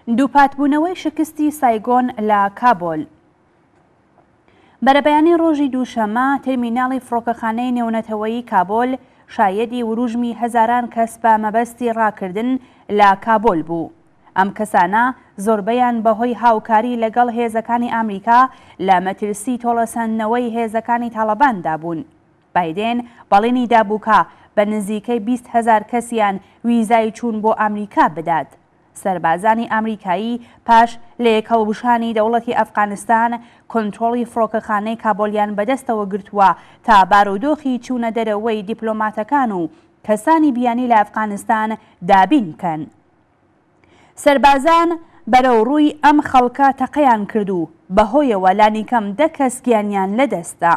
دووپاتبوونەوەی شکستی سایگۆن لە کابۆل. بەرەبەیانی ڕۆژی دووشەممە، تێرمیناڵی فڕۆکەخانەی نێونەتەوەیی کابۆل شایەدی وروژمی هەزاران کەس بە مەبەستی ڕاکردن لە کابۆل بوو. ئەم کەسانە زۆربەیان بەهۆی هاوکاری لەگەڵ هێزەکانی ئامریکا لە مەترسی تۆڵەسەندنەوەی هێزەکانی تاڵەباندا بوون. بایدێن بەڵێنی دابوو کە بە نزیکەی 20 هەزار کەسیان ویزای چوون بۆ ئامریکا بدات. سەربازانی ئامریکایی پاش لەیەکهەڵوشانی دەوڵەتی ئەفغانستان کۆنترۆڵی فڕۆکەخانەی کابۆلیان بەدەستەوە گرتووە تا بارودۆخی چوونە دەرەوەی دیپلۆماتەکان و کەسانی بیانی لە ئەفغانستان دابین بکەن. سەربازان بەرەو ڕووی ئەم خەڵکە تەقەیان کرد و بەهۆیەوە لانیکەم دە کەس گیانیان لەدەستدا.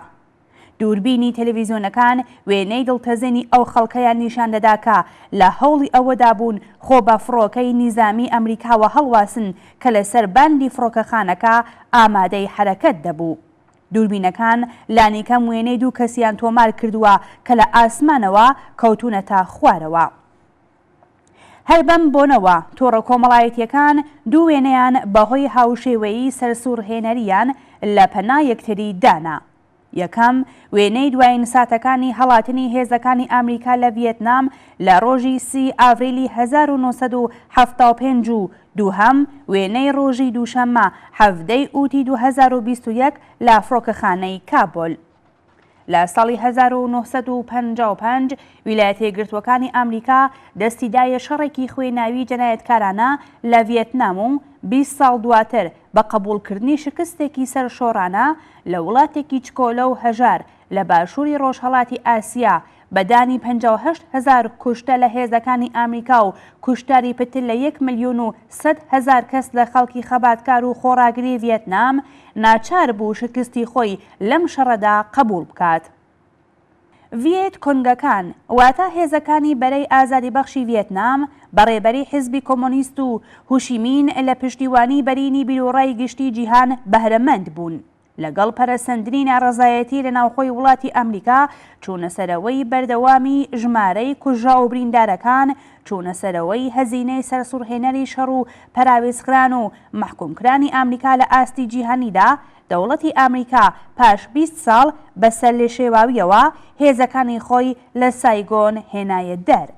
دووربینی تەلەڤیزیۆنەکان وێنەی دڵتەزێنی ئەو خەڵکەیان نیشان دەدا کە لە هەوڵی ئەوەدا بوون خۆ بە فڕۆکەی نیزامی ئەمریکاوە هەڵواسن کە لە سەر باندی فڕۆکەخانەکە ئامادەی حەرەکەت دەبوو. دووربینەکان لانیکەم وێنەی دوو کەسیان تۆمار کردووە کە لە ئاسمانەوە کەوتوونەتە خوارەوە. هەر بەم بۆنەوە تۆڕە کۆمەڵایەتییەکان دوو وێنەیان بەهۆی هاوشێوەیی سەرسوڕهێنەریان لە پەنا یەکتری دانا. یەکەم، وێنەی دوایین ساتەکانی هەڵاتنی هێزەکانی ئامریکا لە ڤیەتنام لە ڕۆژی سی ئاڤریلی 1975 و دووهەم، وێنەی ڕۆژی دووشەممە حەڤدەی ئووتی 2021 لە فڕۆکەخانەی کابۆل. لە ساڵی 1955 ویلایەتە یەکگرتووەکانی ئامریکا دەستی دایە شەڕێکی خوێناوی جەنایەتکارانە لە ڤیەتنام و 20 ساڵ دواتر بە قەبووڵکردنی شکستێکی سەرشۆڕانە لە وڵاتێکی چکۆلە و هەژار لە باشووری ڕۆژهەڵاتی ئاسیا بە دانی 58 هەزار کوشتە لە هێزەکانی ئامریکا و کوشتاری پتر لە یەک ملیۆن و 100 هەزار کەس لە خەڵکی خەباتکار و خۆڕاگری ڤیەتنام ناچار بوو شکستی خۆی لەم شەڕەدا قەبووڵ بکات. ڤیێت کۆنگەکان، واتە هێزەکانی بەرەی ئازادیبەخشی ڤیەتنام بە ڕێبەری حیزبی کۆمۆنیست و هوشیمین لە پشتیوانی بەرینی بیروڕای گشتی جیهان بەهرەمەند بوون. لەگەڵ پەرەسەندنی ناڕەزایەتی لە ناوخۆی وڵاتی ئەمریکا، چوونەسەرەوەی بەردەوامی ژمارەی کوژراو و بریندارەکان، چوونەسەرەوەی هەزینەی سەرسوڕهێنەری شەڕ و پەراوێزخران و مەحکومکرانی ئامریکا لە ئاستی جیهانیدا، دەوڵەتی ئامریکا پاش 20 ساڵ بە سەرلێشێواوییەوە هێزەکانی خۆی لە سایگۆن هێنایە دەر.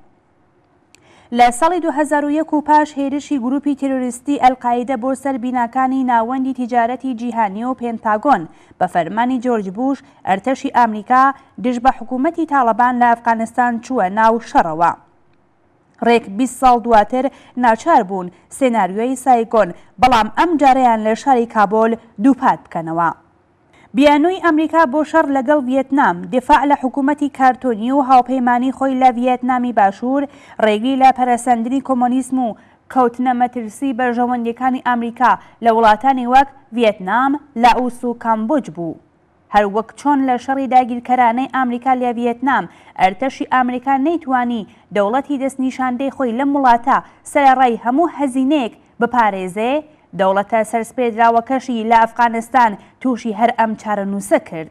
لە ساڵی 2001 و پاش هێرشی گروپی تێرۆریستی ئەلقایدە بۆ سەر بیناکانی ناوەندی تیجارەتی جیهانی و پێنتاگۆن بە فەرمانی جۆرج بوش ئەرتەشی ئامریکا دژ بە حکوومەتی تاڵەبان لە ئەفغانستان چووە ناو شەڕەوە. ڕێک 20 ساڵ دواتر ناچار بوون سێناریۆی سایگۆن بەڵام ئەم جارەیان لە شاری کابۆل دووپات بکەنەوە. بیانووی ئەمریکا بۆ شەڕ لەگەڵ ڤیەتنام، دیفاع لە حکوومەتی کارتۆنی و هاوپەیمانی خۆی لە ڤیەتنامی باشوور، ڕێگری لە پەرەسەندنی کۆمۆنیسم و کەوتنە مەترسی بەرژەوەندییەکانی ئامریکا لە وڵاتانی وەک ڤیەتنام، لائوس و کامبۆج بوو. هەر وەک چۆن لە شەڕی داگیرکەرانەی ئامریکا لە ڤیەتنام، ئەرتەشی ئامریکا نەیتوانی دەوڵەتی دەستنیشاندەی خۆی لەم وڵاتە سەرەڕای هەموو هەزینەیەک بپارێزێ، دەوڵەتە سەرسپێردراوەکەشی لە ئەفغانستان تووشی هەر ئەم چارەنووسە کرد.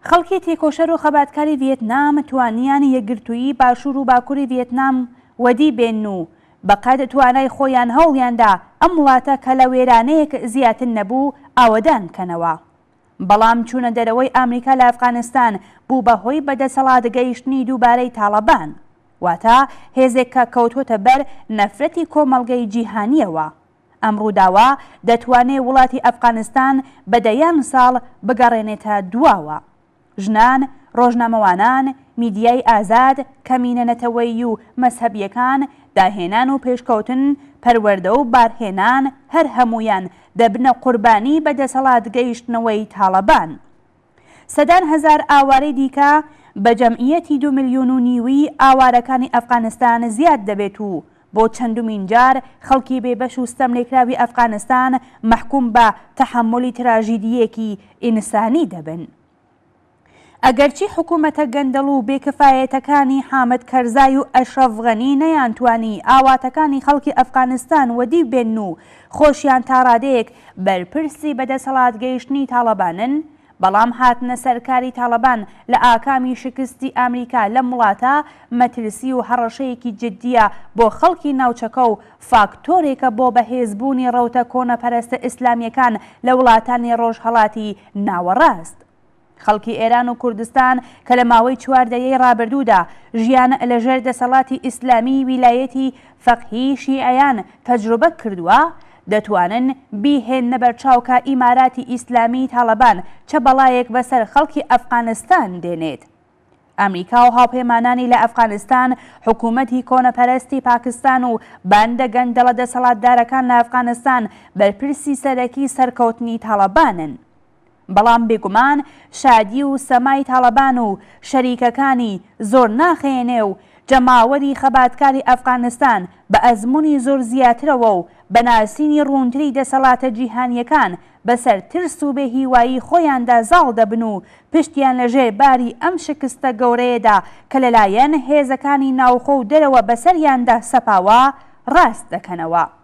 خەڵکی تێکۆشەر و خەباتکاری ڤیەتنام توانیان یەکگرتوویی باشوور و باکووری ڤیەتنام وەدی بێنن و بە قەد توانای خۆیان هەوڵیان دا ئەم وڵاتە کە لە وێرانەیەک زیاتر نەبوو ئاوەدان بکەنەوە. بەڵام چوونە دەرەوەی ئامریکا لە ئەفغانستان بوو بە هۆی بە دەسەڵات گەیشتنی دووبارەی تاڵەبان. واتە هێزێک کە کەوتووەتە بەر نەفرەتی کۆمەڵگەی جیهانییەوە. ئەم ڕووداوە دەتوانێ وڵاتی ئەفغانستان بە دەیان ساڵ بگەڕێنێتە دواوە. ژنان، ڕۆژنامەوانان، میدیای ئازاد، کەمینە نەتەوەیی و مەزهەبییەکان، داهێنان و پێشکەوتن، پەروەردە و بارهێنان، هەر هەموویان دەبنە قوربانی بە دەسەڵات گەیشتنەوەی تاڵەبان. سەدان هەزار ئاوارەی دیکە بە جەمعیەتی دوو ملیۆن و نیوی ئاوارەکانی ئەفغانستان زیاد دەبێت و بۆ چەندمین جار خەڵکی بێبەش و ستەملێکراوی ئەفغانستان مەحکوم بە تەحەمولی تراژیدییەکی ئینسانی دەبن. ئەگەرچی حکوومەتە گەندەڵ و بێکفایەتەکانی حامد کەرزای و ئەشرەف غەنی نەیانتوانی ئاواتەکانی خەڵکی ئەفغانستان وەدی بێنن و خۆشیان تا ڕادەیەک بەرپرسی بەدەسەڵات گەیشتنی تاڵەبانن، بەڵام هاتنە سەرکاری تاڵەبان لە ئاکامی شکستی ئامریکا لەم وڵاتە مەترسی و هەڕەشەیەکی جددییە بۆ خەڵکی ناوچەکە و فاکتۆرێکە بۆ بەهێزبوونی ڕەوتە کۆنەپەرستە ئیسلامییەکان لە وڵاتانی ڕۆژهەڵاتی ناوەڕاست. خەڵکی ئێران و کوردستان کە لە ماوەی چوار دەیەی ڕابردوودا ژیان لە ژێر دەسەڵاتی ئیسلامیی ویلایەتی فەقهیی شیعەیان تەجروبە کردووە، دەتوانن بیهێننە بەرچاو کە ئیماراتی ئیسلامیی تاڵەبان چە بەڵایەک بەسەر خەڵکی ئەفغانستان دێنێت. ئەمریکا و هاوپەیمانانی لە ئەفغانستان، حکوومەتی کۆنەپەرستی پاکستان و باندە گەندەڵە دەسەڵاتدارەکان لە ئەفغانستان بەرپرسی سەرەکی سەرکەوتنی تاڵەبانن. بەڵام بێگومان شادی و سەمای تاڵەبان و شەریکەکانی زۆر ناخەیەنێ و جەماوەری خەباتکاری ئەفغانستان بە ئەزموونی زۆر زیاترەوە و بە ناسینی ڕوونتری دەسەڵاتە جیهانییەکان بەسەر ترس و بێهیوایی خۆیاندا زاڵ دەبن و پشتیان لە ژێر باری ئەم شکستە گەورەیەدا کە لەلایەن هێزەکانی ناوخۆ و دەرەوە بەسەریاندا سەپاوە ڕاست دەکەنەوە.